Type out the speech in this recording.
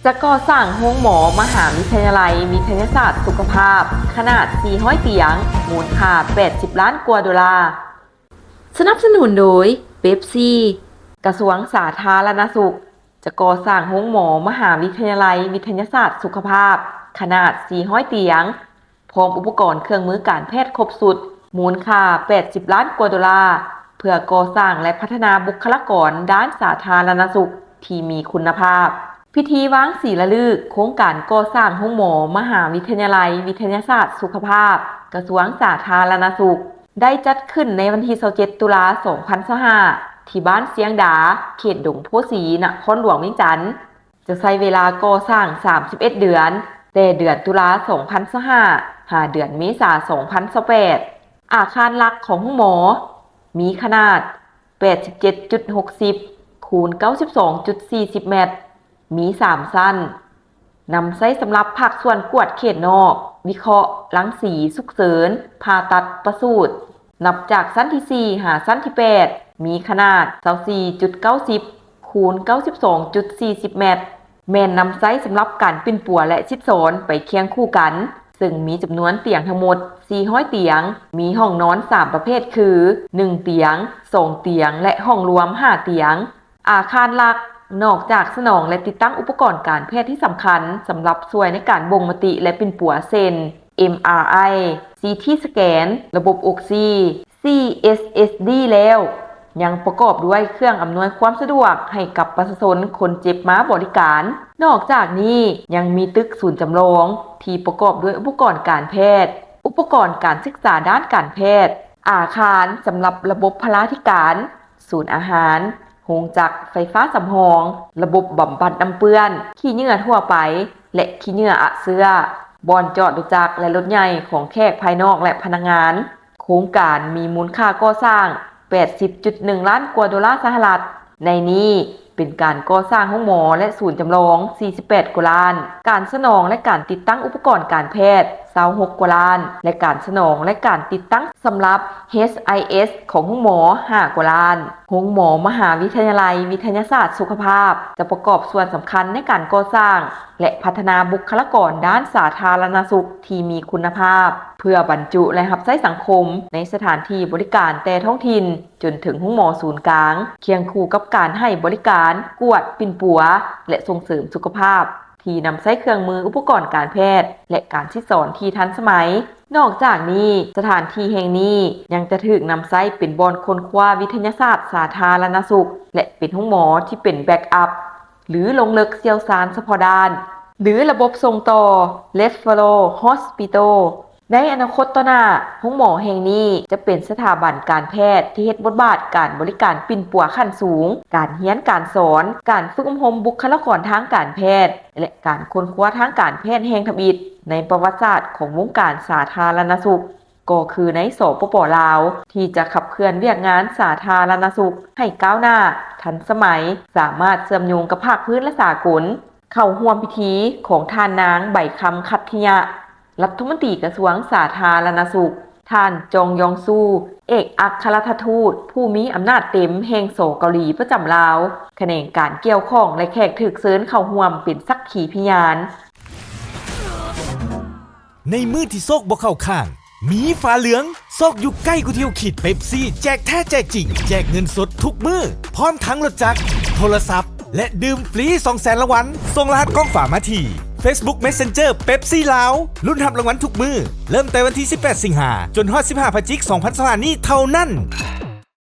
ຈະກໍ່ສ້າງໂຮງໝໍມະຫາວິທະຍາໄລວິທະຍາສາດສຸຂະພາບ ຂະໜາດສີ່ຮ້ອຍຕຽງ ມູນຄ່າແປດສິບລ້ານກວ່າໂດລາ. ສະໜັບສະໜູນໂດຍ ເປັບຊີ. ກະຊວງສາທາລະນະສຸກ ຈະກໍ່ສ້າງໂຮງໝໍມະຫາວິທະຍາໄລວິທະຍາສາດສຸຂະພາບ ຂະໜາດສີ່ຮ້ອຍຕຽງ ພ້ອມອຸປະກອນເຄື່ອງມືການແພດຄົບຊຸດ ມູນຄ່າແປດສິບລ້ານກວ່າໂດລາ ເພື່ອກໍ່ສ້າງ ແລະ ພັດທະນາບຸກຄະລາກອນດ້ານສາທາລະນະສຸກທີ່ມີຄຸນນະພາບ. ພິທີວາງສີລະລຶກໂຄງການກໍ່ສ້າງໂຮງໝໍມະຫາວິທະຍາໄລວິທະຍາສາດສຸຂະພາບ ກະຊວງສາທາລະນະສຸກ ໄດ້ຈັດຂຶ້ນໃນວັນທີຊາວເຈັດ ຕຸລາ ສອງພັນຊາວຫ້າ ທີ່ບ້ານຊຽງດາ ເຂດດົງໂພສີ ນະຄອນຫຼວງວຽງຈັນ. ຈະໃຊ້ເວລາກໍ່ສ້າງສາມສິບເອັດເດືອນ, ແຕ່ເດືອນຕຸລາ ສອງພັນຊາວຫ້າ ຫາເດືອນເມສາ ສອງພັນຊາວແປດ. ອາຄານຫຼັກຂອງໂຮງໝໍມີຂະໜາດ ແປດສິບເຈັດຈຸດຫົກສິບ ຄູນ ເກົ້າສິບສອງຈຸດສີ່ສິບແມັດ, ມີສາມຊັ້ນ, ນຳໃຊ້ສຳລັບພາກສ່ວນກວດເຂດນອກ, ວິເຄາະ, ລັງສີ, ສຸກເສີນ, ຜ່າຕັດ, ປະສູດ. ນັບຈາກຊັ້ນທີສີ່ ຫາຊັ້ນທີແປດ ມີຂະໜາດ ຊາວສີ່ຈຸດເກົ້າສິບ ຄູນ ເກົ້າສິບສອງຈຸດສີ່ສິບແມັດ, ແມ່ນນຳໃຊ້ສຳລັບການປິ່ນປົວ ແລະ ສິດສອນໄປຄຽງຄູ່ກັນ, ເຊິ່ງມີຈຳນວນຕຽງທັງໝົດສີ່ຮ້ອຍຕຽງ, ມີຫ້ອງນອນສາມປະເພດຄື ໜຶ່ງຕຽງ, ສອງຕຽງ ແລະ ຫ້ອງລວມຫ້າຕຽງ. ອາຄານຫຼັກ ນອກຈາກສະໜອງ ແລະ ຕິດຕັ້ງອຸປະກອນການແພດທີ່ສຳຄັນສຳລັບຊ່ວຍໃນການບົ່ງມະຕິ ແລະ ປິ່ນປົວ ເຊັ່ນ ເອັມອາໄອ, ຊີທີສະແກນ, ລະບົບອົກຊີ, ຊີເອສເອສດີ ແລ້ວ ຍັງປະກອບດ້ວຍເຄື່ອງອຳນວຍຄວາມສະດວກໃຫ້ກັບປະຊາຊົນຄົນເຈັບມາບໍລິການ. ນອກຈາກນີ້ຍັງມີຕຶກສູນຈຳລອງທີ່ປະກອບດ້ວຍອຸປະກອນການແພດ, ອຸປະກອນການສຶກສາດ້ານການແພດ, ອາຄານສຳລັບລະບົບພະລາທິການ, ສູນອາຫານ, ໂຮງຈັກໄຟຟ້າສຳຮອງ, ລະບົບບຳບັດນ້ຳເປື້ອນ, ຂີ້ເຫຍື້ອທົ່ວໄປ ແລະ ຂີ້ເຫຍື້ອອະເຊື້ອ, ບ່ອນຈອດລົດຈັກ ແລະ ລົດໃຫຍ່ຂອງແຂກພາຍນອກ ແລະ ພະນັກງານ. ໂຄງການມີມູນຄ່າກໍ່ສ້າງ ແປດສິບຈຸດໜຶ່ງລ້ານກວ່າໂດລາສະຫະລັດ. ໃນນີ້ເປັນການກໍ່ສ້າງໂຮງໝໍ ແລະ ສູນຈຳລອງ ສີ່ສິບແປດກວ່າລ້ານ, ການສະໜອງ ແລະ ການຕິດຕັ້ງອຸປະກອນການແພດ ຊາວຫົກກວ່າລ້ານ ແລະ ການສະໜອງ ແລະ ການຕິດຕັ້ງສຳລັບ ເອສໄອເອສ ຂອງໂຮງໝໍ ຫ້າກວ່າລ້ານ. ໂຮງໝໍມະຫາວິທະຍາໄລວິທະຍາສາດສຸຂະພາບ ຈະປະກອບສ່ວນສຳຄັນໃນການກໍ່ສ້າງ ແລະ ພັດທະນາບຸກຄະລາກອນດ້ານສາທາລະນະສຸກທີ່ມີຄຸນນະພາບ ເພື່ອບັນຈຸ ແລະ ຮັບໃຊ້ສັງຄົມໃນສະຖານທີ່ບໍລິການແຕ່ທ້ອງຖິ່ນ ຈົນເຖິງໂຮງໝໍສູນກາງ, ຄຽງຄູ່ກັບການໃຫ້ບໍລິການກວດ, ປິ່ນປົວ ແລະ ສົ່ງເສີມສຸຂະພາບ ທີ່ນຳໃຊ້ເຄື່ອງມື, ອຸປະກອນການແພດ ແລະ ການສິດສອນທີ່ທັນສະໄໝ. ນອກຈາກນີ້, ສະຖານທີ່ແຫ່ງນີ້ຍັງຈະຖືກນຳໃຊ້ເປັນບ່ອນຄົ້ນຄວ້າວິທະຍາສາດສາທາລະນະສຸກ ແລະ ເປັນໂຮງໝໍທີ່ເປັນແບັກອັບ ຫຼື ລົງເລິກຊ່ຽວຊານສະເພາະດ້ານ ຫຼື ລະບົບສົ່ງຕໍ່ Referral Hospital. ໃນອະນາຄົດຕໍ່ໜ້າ, ໂຮງໝໍແຫ່ງນີ້ຈະເປັນສະຖາບັນການແພດທີ່ເຮັດບົດບາດການບໍລິການປິ່ນປົວຂັ້ນສູງ, ການຮຽນການສອນ, ການຝຶກອົບຮົມບຸກຄະລາກອນທາງການແພດ ແລະ ການຄົ້ນຄວ້າທາງການແພດແຫ່ງທຳອິດໃນປະຫວັດສາດຂອງວົງການສາທາລະນະສຸກ ກໍຄືໃນ ສປປ ລາວ ທີ່ຈະຂັບເຄື່ອນວຽກງານສາທາລະນະສຸກໃຫ້ກ້າວໜ້າ, ທັນສະໄໝ, ສາມາດເຊື່ອມໂຍງກັບພາກພື້ນ ແລະ ສາກົນ. ເຂົ້າຮ່ວມພິທີຂອງທ່ານນາງ ໃບຄຳ ຂັດທິຍະ ລັດຖະມົນຕີກະຊວງສາທາລະນະສຸກ, ທ່ານ ຈອງ ຢອງຊູ ເອກອັກຄະລັດຖະທູດຜູ້ມີອຳນາດເຕັມແຫ່ງ ສ ເກົາຫຼີ ປະຈຳລາວ, ຂະແໜງການກ່ຽວຂ້ອງ ແລະ ແຂກຖືກເຊີນເຂົ້າຮ່ວມເປັນສັກຂີພະຍານ. ໃນມື້ທີ່ໂຊກບໍ່ເຂົ້າຂ້າງ, ມີຟ້າເຫຼືອງ, ໂຊກຢູ່ໃກ້ກວ່າທີ່ເຮົາຄິດ. ເປັບຊີ ແຈກແທ້ແຈກຈິງ, ແຈກເງິນສົດທຸກມື້, ພ້ອມທັງລົດຈັກ, ໂທລະສັບ ແລະ ດື່ມຟຣີສອງແສນລາງວັນ. ສົ່ງລະຫັດຂອງຝາກມາທີ່ Facebook Messenger ເປັບຊີລາວ. ລຸ້ນຮັບລາງວັນທຸກມື້, ເລີ່ມແຕ່ວັນທີສິບແປດ ສິງຫາ ຈົນຮອດ ສິບຫ້າ ພະຈິກ ສອງພັນຊາວຫ້າ ນີ້ເທົ່ານັ້ນ.